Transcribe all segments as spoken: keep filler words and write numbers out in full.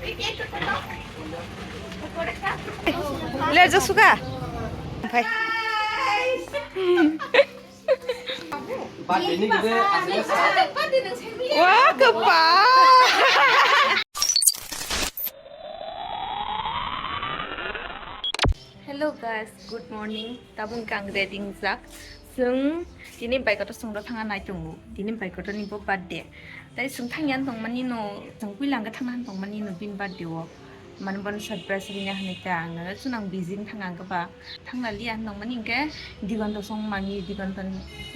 Ler jak suka. Oke. Wah, kepa. Hello guys, good morning. Tabuk ang ready wngjak. Chwng tini bai kotor chwng rw thangna nai tongo. Tini bai kotor ni bo birthday. Tai chwng thangya tongmani no, chwng puila hwnkhe thangna tongmani no bini birthday o. Mane bono surprise rwna hinwi ta ang no chwng busy wng thang ang khe ba. Thangna liya hinwi tongmani hinkhe Digonto song mami, Digonto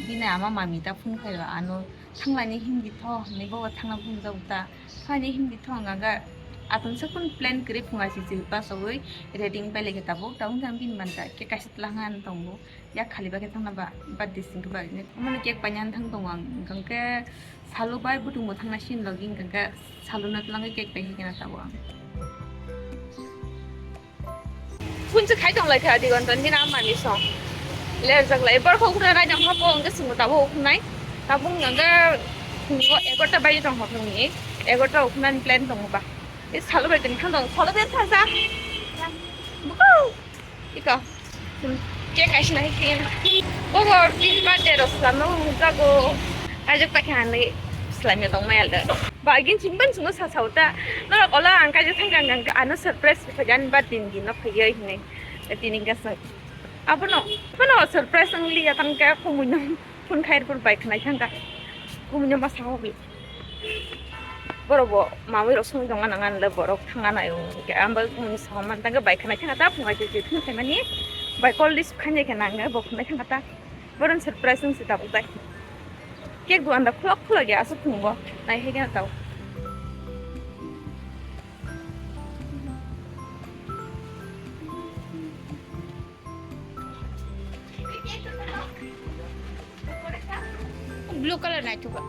bini ama mami ta phone khaio ano. Thanglani himdi tho hinwi bo thangna phunukjak ta. Thanglani himdi tho hwnka khe atun se kun plan kwrwi phunga si si basawi ready wng pailai khe tabuk tabuk jang bini manta khe kaisa twlang han tongo yak khali ba khe thangna ba birthday sing khe ba omono cake paina thang tongo ang hwnkha khe salo bai butung bo thangna sin logi hwnkha khe salo no twlang khe cake pai khe na tabuk ang. Phunsi khai tong lai kha Digonton bini ama ni song. Ler jak lai. Borok kok na nai jang hapo ang ke singo tabo huknai. Tabung ang ke singo egarta bai tong hok nung ni. Egarta huknan plan tong ba. Is salo bai tong thang tong. Salo bai thang sa. Buko. Iko. Cake kaisa nai khe. Bobo tin birthday rok slam no jago. Ajak pa khan ni slam ya tong mai alda. Ba gin chimban singo sa sa uta. Norok ola ang kaisa thang kang kang ano surprise. Phajan ba tin din no phaiya hinwi. Tini gasa. Abono, abono surprise ang liya tang ka khumui no phone khai pur bai khnai thang ka. Khumui no ma sa hobi. Borok bo mamui rok song jong nang an le borok thang nai o. Ke am ba khumui sa man tang ka bai khnai thang ka ta phungai tu tu thung mani. Bai call list khainai khe nang bo khnai thang ka ta. Boron surprise ang si ta bo tai. Cake dukan da khulok khulok ya asuk thung bo. Nai he khe ta. Blue color nai thuba.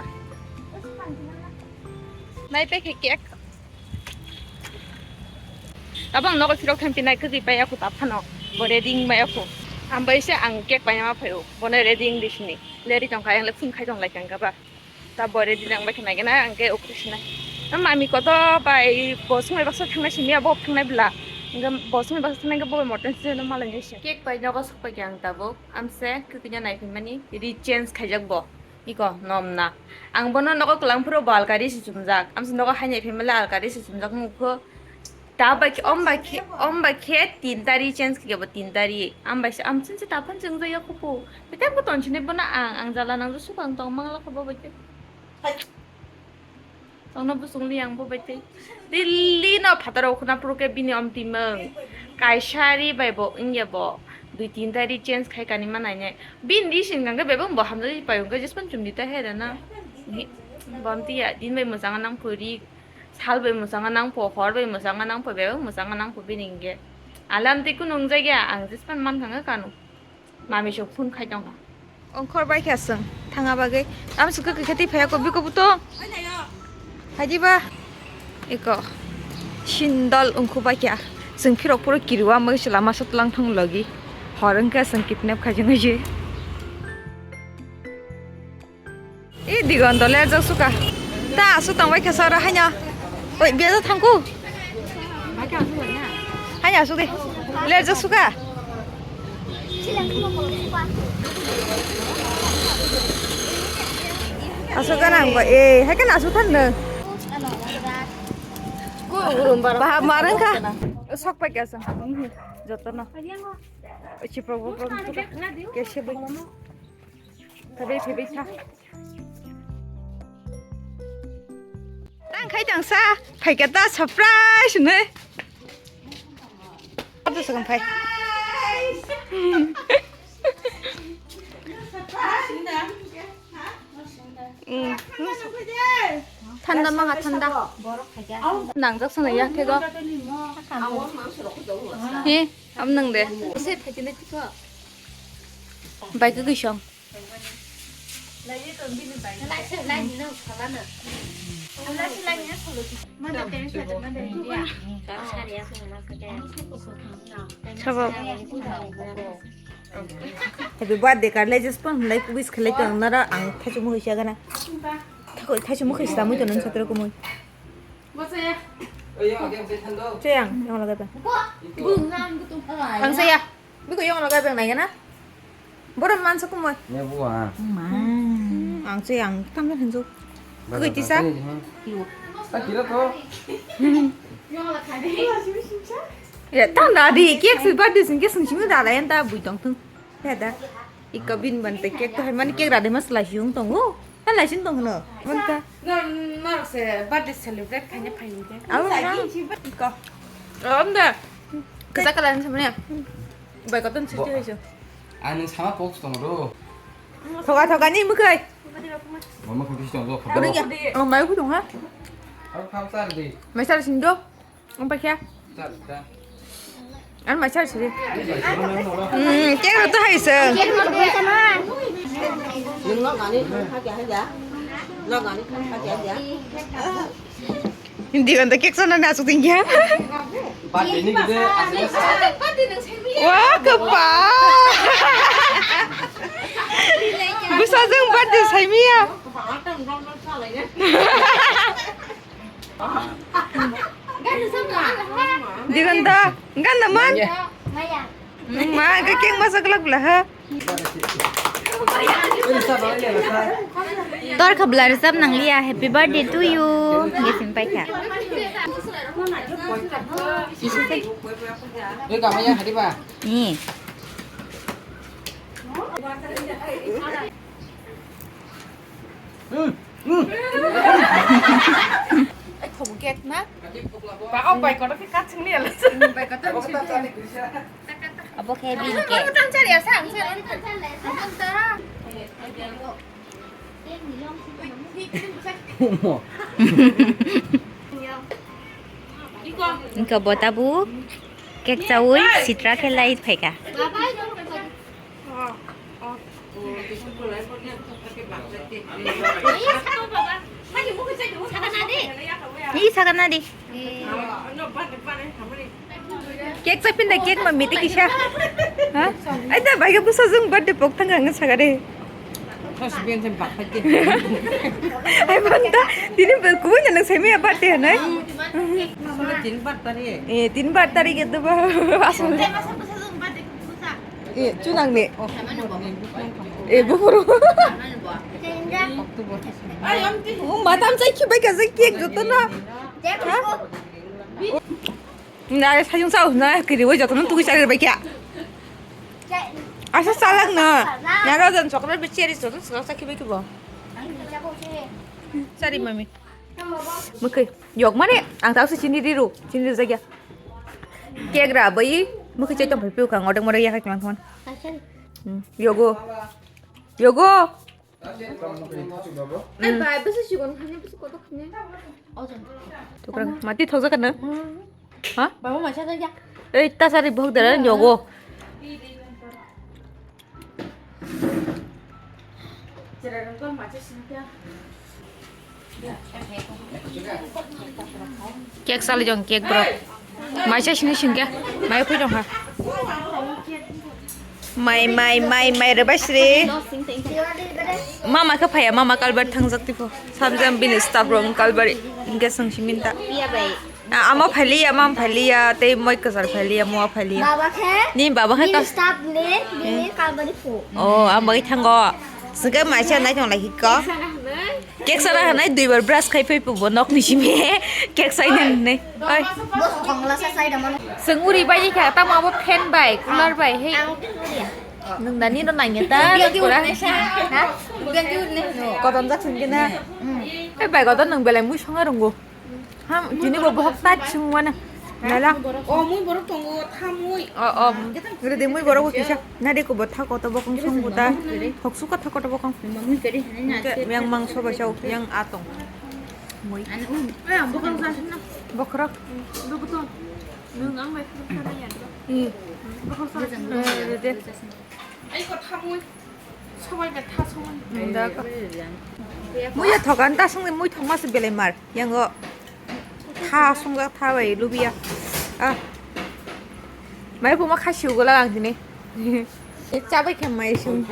Nai pe khe cake. Tabang nogo phirok thampi nai kwtwi pai aku ta phano. Bo ready wng bai aku. Ang bai se ang cake paina ma phaio. Bono ready wng di sini. Leri tong kha yang le phun khai tong lai tang ka ba. Ta bore di nang bai khe nai gana ang ke ukri sinai. Na mami koto bai bo sumai baksa thangnai simi abo thangnai bla. Engke bo sumai baksa thangnai ke bo moten se no malai nai se. Cake bai nogo sok pai ang tabuk. Amse kukui no nai phi mani ri change khaijak bo. Iko nom na. Ang bono nogo kwlang phuru bo alkari si chumjak. Amse nogo hai nai phi mala alkari si chumjak mukho. Ta bai khe, om bai khe, om bai khe tin tari change khe bo tin tari. Am bai se, am chin se ta phan chwng jaya khupu. Bete ko ton chine bono ang, ang jala nang su bang tong mang la kho bo bai te. Tong no busung li ang bo bai te. Delhi no phataro khuna puru ke bini om timang. Kaisari bai bo ingya bo. Dui tin tari change khai kani manai ne. Bin di sin gang ke bebang bo hamjali pai ung ke jispan chum di ta he da na. Ni, bom ti ya, din bai mujang nang puri. Sal bai mwchangma nang pho, hor bai mwchangma nang pho, bebak mwchangma nang pho bini hinkhe. Alam tei kunu wngjak ya, ang jispan man thangkha kanu. Mami sok phone khai tongkha. Ongkhor bai kha chwng thangna bagwi. Am swkhe khe tei phaiya ko biko buto. Haidiba. Eko. Sindol ongkhu bai kha. Chwng phirok phuru kiriwa mwgwi se lama sotlang thang logi. Hor wngkha chwng kidnap khaijak nai se. I Digonto lerjak suka. Ta asuk tong bai khe sara haino. Oi, biya thangku. Haino asuk de. Lerjak suka. Asuk ganang ba. Eh, hai kan asuk than no. Baha marang kha. Sok pai kasa. Jotono. Chipro bo. Kese bai. Thabai, thabai, tha. Tang khai tang sa, phaikha ta surprise hinwi. Ado sakang phai. Mm. Thanda manga thanda. Nangjak sana ya kego. He, am nang de. Bai khe kwisong. Sabo. Happy birthday card lai just pon lai wish khlai tong nara ang thaichuk mukhui siya gana. Thaichuk mukhui samui tong nang satro kumui. Cheyang, yang lagay pa. Ang saya. Biko yang lagay pa nai na. Borom man sa kumoi. Ang cheyang tam na hanjo. Koi tisa. Ya tam da di, cake sui birthday sing ke sing sing da la yan ta bui tong tung. Ya da. Iko bin ban te cake to hai mani cake rade mas la hiung tongo. Ha la sing tong no. Ban ta. Nor nor se birthday celebrate khaina phai de. Abo na. Iko. Om da. Kesa kala ni samne. Bai koton sisi hai so. Ani sama box tong ro. Thoga thoga ni mukai. Mama kung kisi tong ro. Ori ya. Oh mai ku tong ha. Aro kham sar di. Mai sar sing do. Ang paikha. Ang mai sar siri. Hmm, cake rw to hai seng. Hindi kan ta cake sana na asuk tingkha. Wah, kepa. Busa jeng birthday saimia. Diganta, ganda man. Ma, ka keng masa kelak belah ha. Tor khabla resap nang liya, happy birthday to you. Nge sim paikha. Ni. Ai, khobo cake na? Ba, o bai kotor khe katsing ni ala. Bai kotor ni sini. Abo khe bini cake. Ang tang chari asa, ang chari. Ang tang. Engkha bo tabuk cake chawi sitra khe lai phaikha. Ni sakana di. Cake chapin da cake ma miti kisa. Ha? Ai da bai ga busa jung birthday pok thang ang saga de. Ai banta, tini ba kuwi na nang semi birthday na. Tin bar tari. Eh, tin bar tari gitu ba. Asal. Eh, chunang ni. Eh, buburu. Matam sai khibai ka sai cake joto na. Ha? Na, sayung sao na kiri wai joto na tugui sari bai kya. Asa salak na. Na rojan chocolate bichari joto sa khibai khibo. Sari mami. Mukui. Yok mane ang tau si chini riru. Chini riru jagya. Cake ra bai mukui chai tong pai piu kang odek modek ya kang kang. Yogo. Yogo. Tukra mati thokjak kana? Ha? Baba masa saja. Ei tasari bhok dara yogo. Cake sali jong cake bro. Mai sa sini singke. Mai phui jong ha. Mai mai mai mai reba sri. Mama khe phaya mama kalbar thangjak tipo. Samjam bini staff rong kalbar ingke song siminta. Iya bai. Ah, ama phailiya, ama phailiya, tei moi kwchar phailiya, mua phailiya. Baba khe? Ni baba khe bini ka- staff ni, bini kalbari phu. Oh, ang bagwi thango. Sengke maisa nai tong lai hiko. Cake sana hanai dui bar brush khai phai phubo nok ni simi. Cake sai nan ne. Oi. Bos khongla sa sai da mano. Seng uri bai kha tamo abo fan bai, cooler bai, hei. Ang uri ya. Nung dani no nanya ta. Biang ki uri ne sa. Ha? Biang ki uri ne. Koton jak sengke na. Eh, bai koton nung belai mui songa rungo. Ham, tini bo bohok ta chungwana. Nala. O mui borok tongo, tha mui. O, o. Rede mui borok bo kisa. Nade ko bo tha koto bokong song bo ta. Hoksu ka tha koto bokong. Mui kari hani na. Yang mangso ba chau, yang atong. Mui. Ani um. Eh, bokong sa na. Bokrok. Bokong. Nung ang mai. Hmm. Bokong sa. Eh, rede. Ai ko tha mui. Sabai bai tha songmani. Nda ka. Mui ya thokan ta songni mui thokma se belai mar. Yango. Tha songjak tha bai lubiya. Ah. Mai puma kha siu gola ang tini. E chabai khe mai sung.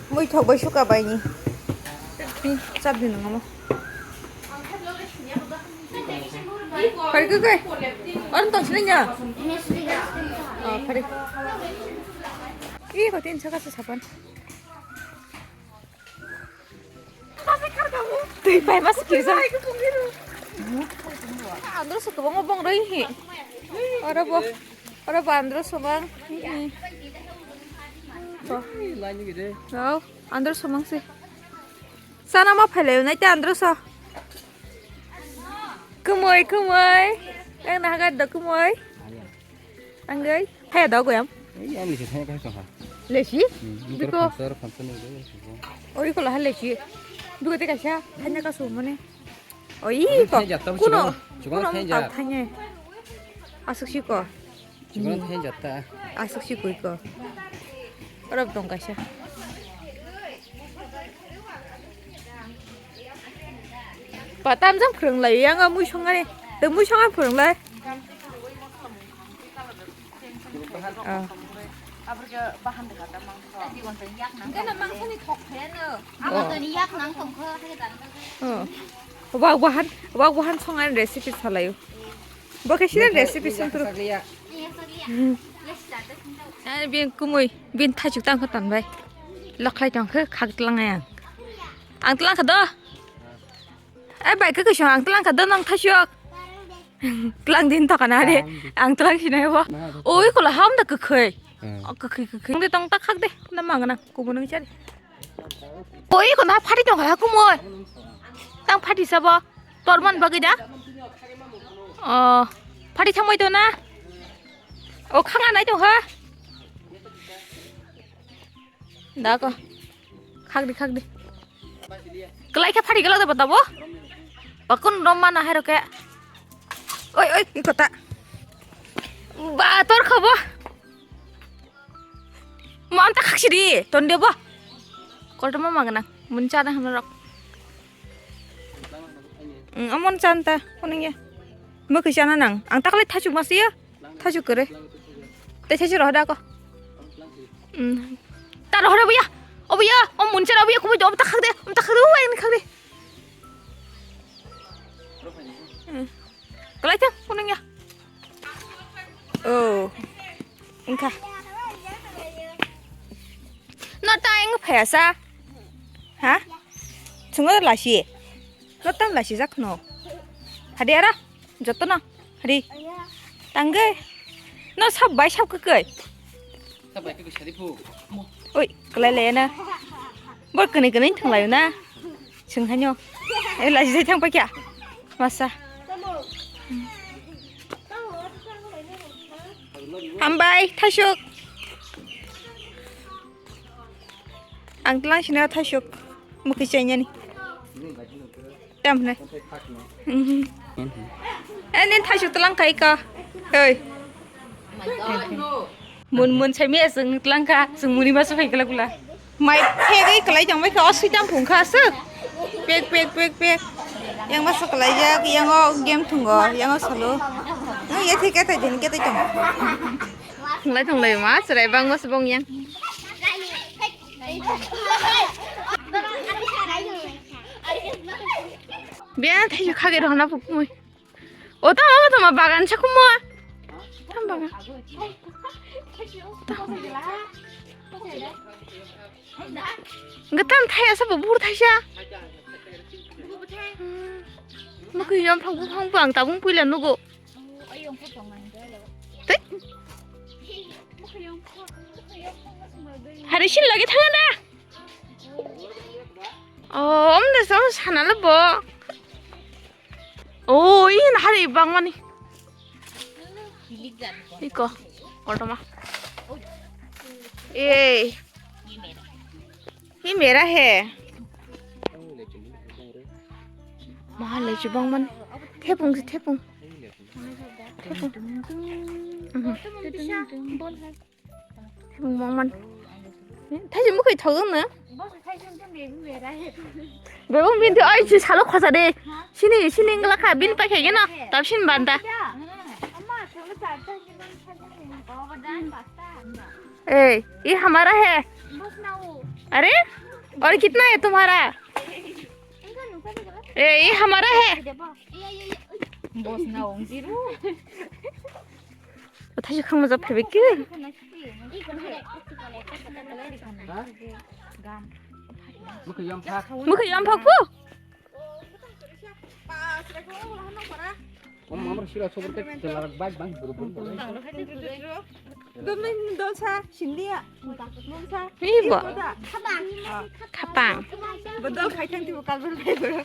Mui thok bai suka bai ni. Chap di nang mo. Pari khe khe. Or tong sini nya. Oh, pari. Ih, ko tin saka sa sapan. Twi pai mas kisa. Andro so kwbangma bong roi hi. Oro bo, oro bo andro so bang. Lain gede. Wow, andro so mang si. Sana ma phailai nai te andro so. Kumoi, kumoi. Yang na hagar do kumoi. Anggai, haya da goyam. Ei, ani lisi thanya kai tongkha. Lesi? Hmm, ini Biko. Koro phamsa, koro phamsa ni udah lesi. Oi, kola ha lesi. Biko te kaisa, thanya ka sumane. Oi, ko. Thanya jatta, kuno, chikon, chikon kuno thanya tau jat. Thanya. Asuk si ko. Chikon thanya jatta. Asuk si koi ko. Orok tong kaisa. Patam jang phwrwng lai, yang o mui songani. Tei mui songan phwrwng lai. Ah. Gana mangsani thok pheno. Amo toni yak nang tongkho, hai dan. Oh. Wak wahan, wak wahan songan recipe salayo. Bo khe sini recipe song turu. Ani bin kumui, bin thachuk tang kho tan bai. Lokhlai tong khe khak tlang yang. Ang tlang kha do. Ai bai khe khe song ang tlang kha do nang thachuk. Tlang din to kana de. Ang tlang sinai bo. Oi kola ham da khe khoi. Hmm. O khe khoi khe khoi. Ang de tong ta khak de. Na mang na kubu nang chari. Oi kono phari tong kha kumui. Tang phari sabo. Torman bagwi da. Oh, phari thangbai to na. O khanga nai tong kha. Da ko. Khakdi, khakdi. Kelai khe phari gelo de bata bo. Bakun rom mana hai roke. Oi, oi, i kota. Ba, tor khabo. Mo anta khaksi di, tonde bo. Koltoma magna, mun chana hamna rok. Mm, amon chanta, kuning ya. Mo khe chana nang, ang taklai thachuk masi ya. Thachuk kore. Te thachuk roh da ko. Mm. Ta roh da buya. O buya, o mun chana buya, kubu job ta khak de, um ta khak de, o ain khak de. Mm. Kalai ta, kuning ya. Oh. Engkha. No ta eng phaya sa. Ha? Sungo lasi. No tam lasi jak no. Hadi ara. Joto no. Hadi. Tangge. No sab bai sab kekoi. Sab bai kekoi sari pu. Oi, kalai le na. Bor kene kene thang lai na. Sing hanyo. Eh, lasi jai thang pakya. Masa. Hambai, thasuk. Ang tlang sina thasuk. Mukhi chainani. Tam ne. Mhm. Eh, nin thasuk tlang kai ka. Hei. Mun mun sai me sung tlang ka, sung muni ma su phai kala kula. Mai phegwi kalai tong bai kha, o sui tang phung kha aswk. Pek, pek, pek, pek. Yang masa kalai jak, yang o game thungo, yang o salo. Yang ya thik kete din kete tong. Thunglai thunglai ma, serai bang mas bong yang. Biya thai khage rona pukmui. O tamo, tamo, tamo bagan sa kumo. Tamo bagan. Tamo. Gatam thai asa bo bur thai sa. Mukui yom phang buphang bang tabung puila nugo. Tei. Hari sin lagi thang na. Oh, om de sam sana lo bo. Oh, ini hari bang mani. Iko, order ma. Eh. Hi mera he. Mahal le chubang man. Thepung si thepung. Thepung. Mhm. Thepung mong man. Thaisi mukhai thok na. Bebong bin tu ai si salo khosa de. Sini sini ngla kha bin pai khe gena. Tab sin banda. ए, ये हमारा है। अरे, और कितना है तुम्हारा? ए, ये हमारा है। Boss na ong jiru. Thaisa khangma jok phaibai khe. Mukha yam phak. Mukha yam phak po. Om amar sila sobor ke telar bike bang buru buru. Dum nang dol sa, sindi ya. Hi bo? Khapang. Khapang. Bodol khai thang tibo kalbel bai bro.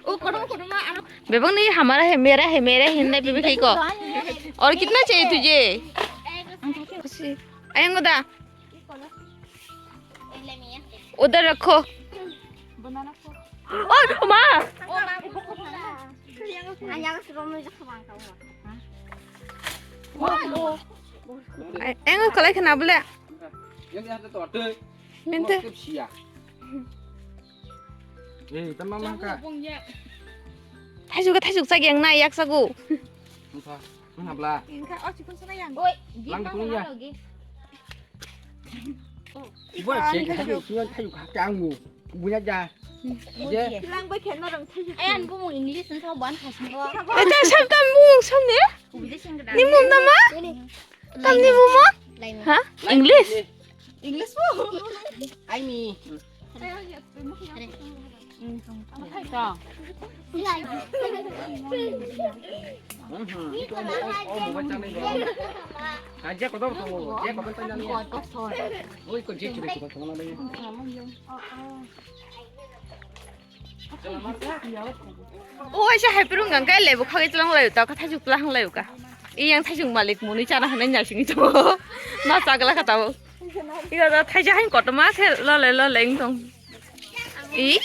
O kono kono ma ano. Bebang ni hamara hai, mera hai, mere hai, hinna bebe khai ko. Aur kitna chahiye tujhe? Ayang da. Udhar rakho. Oh, ma. Ayang kalai khana bole. Yang yang tu tu. Minta. Eh, tama mangka. Thaisuk, thaisuk chak yang na yak sagu. Mangka, mangka bla. Oi, lang kuya. Ibu cek thaisuk, thaisuk kang mu. Buya ja. Je. Lang bai khen na rang thaisuk. Ayan bu mu English nang thau ban khasing bo. Eta sab tam bu sab ne? Ni mum nama? Tam ni bu mo? Ha? English? English po? Ai mi. O waisa hai purung gang kai lebu khagwi tlang lai ta kha thaisuk tlang lai ka. I yang thaisuk malik muni chana hanai nya singwi to. Na chagla kha tao. Ida da thaisa hain kotoma khe lole lole ing tong. I.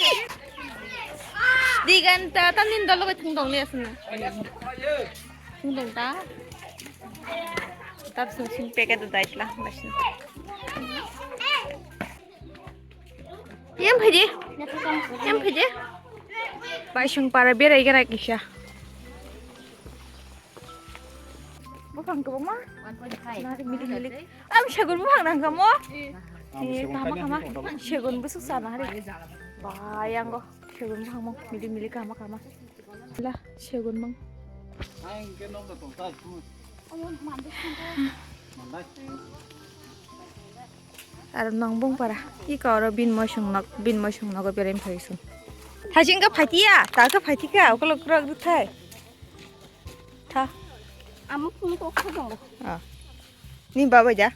Di gan ta ta nin dolo thung dong le asna. Thung dong ta. Tap sung sing peke da dai tla. Yang phaidi? Yang phaidi? Baisung para berai gara kisa. Buphang kwbangma? Nari milik milik. Am segun buphang nang kamo? Eh, kama kama. Segun busuk sana hari. Bayang go. Segun buphang mo milik milik kama kama. La, segun mang. Aro nang bung para. Iko aro bin moisong nok, bin moisong nogo berai phai sung. Hai sing ka phaitiya, ta ka phaitika, okolo krok ruthai. Tha. Amo phone ko kho dong. Ah. Ni babai da.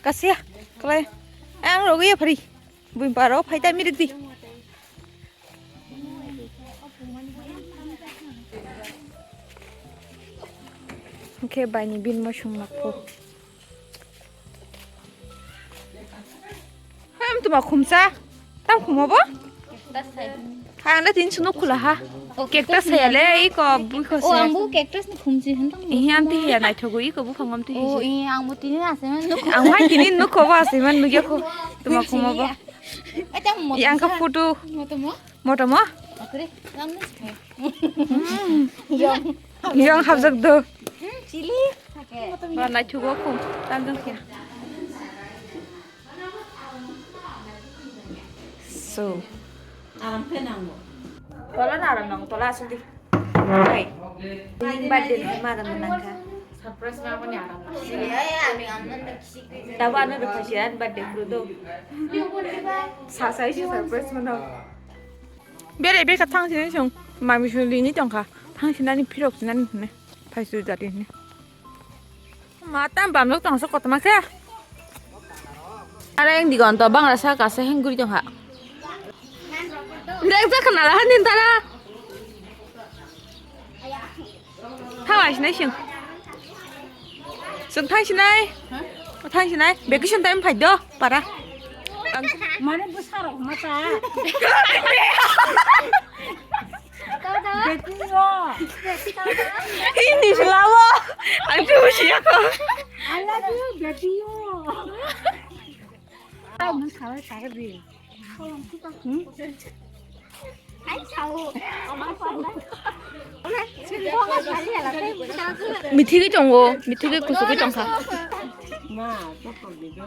Kasia, kalai. Ang rogo ya phari. Buin paro phai ta mirik di. Oke, baini bin moisong nakho. Ham tuma khumsa. Tam khumo bo? Ang le tin sunu khula ha. Cactus hai le, i ko bui ko. O, ang bu cactus ni khumsi han tang. Ihi am ti ya nai thogo, i ko buphang am ti. O, i ang bu tini ase man nuk. Ang hai tini nuk ko ba ase man nuk ya ko. Tuma khumo bo. Eta mo. Yang ka photo. Mo to mo. Mo to mo. Akre, lang ni. Yang. Yang habjak do. Chili. Ba nai thogo khum. Tam jang kya. So. Aram khe nango. Tola na aram nango, tola asuk di. Hey. Birthday ni ma dan nangkha. Surprise ma bani aram. Tabo ano rwphaisi ani birthday phuru do. Sa sai se surprise mano. Bere beka thang sini song. Mami suni ni tongkha. Thang sinani phirok sinani hne. Phaisu jati hne. Ma tam bamlok tongsa kotorma khe. Are eng digon to bangra sa kasa heng guri tongha. Dek jak khna la hanin tara. Thang lai sinai sing. Sung thang sinai. Thang sinai. Vacation time phai do para. Mane bwsarok masa. Betio. Ini selawa. Aduh siapa? I love you, Betio. Ang sawi sawi di. Hai sao. Ama sao. Mithigwi tongo, mithigwi kusugwi tongkha. Ma, totol di do.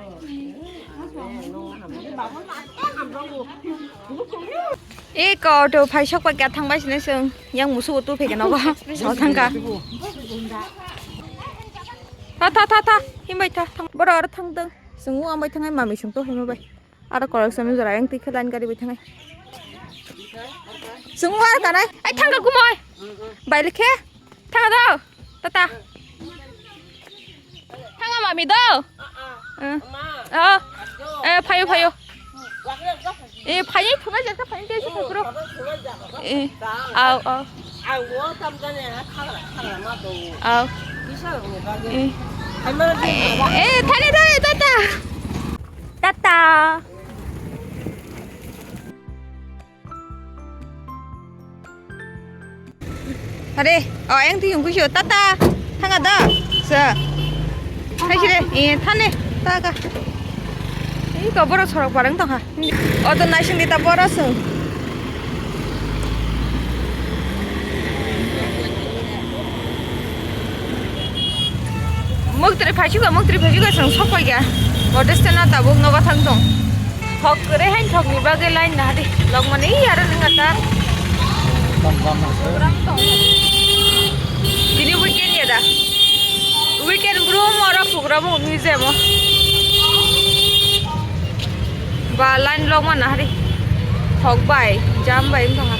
Babu ma, eh, hamrok. E ko auto phai sok pai ka thang bai sini sung. Yang musu tu phai ka nogo. Sao thang ka. Tha tha tha tha. Himbai tha thang. Boro aro thang tong. Sung u ambai thangai mami sung to himbai. Aro korok sami jora yang tikhe line gari bai thangai. Sung u ar kanai. Ai thang ka kumoi. Bai likhe. Thang do. Tata. Thang mami do. Eh. Oh. Eh, phayo phayo. Eh, phayo thuma jaka phayo ke si thukro. Eh. Au au. Au. Eh. Eh, thale thale tata. Tata. Are, oh, yang tu yung kusio. Tata. Thanga da. Sa. Hai sire. Eh, thane. Ta ka. Ini ko boro sorok barang tong ha. Auto naising di ta boro sung. Muktri phaichuga, muktri phaichuga sang sokoi ga. Protest na tabuk nogo thang tong. Thok kore hain thok ni bagwi line na hadi. Lok mani yara nang ata. Ini weekend ya da. Weekend bro mo ora program o museum o. Ba line lok mana hadi. Thok bai, jam bai wng tong ha.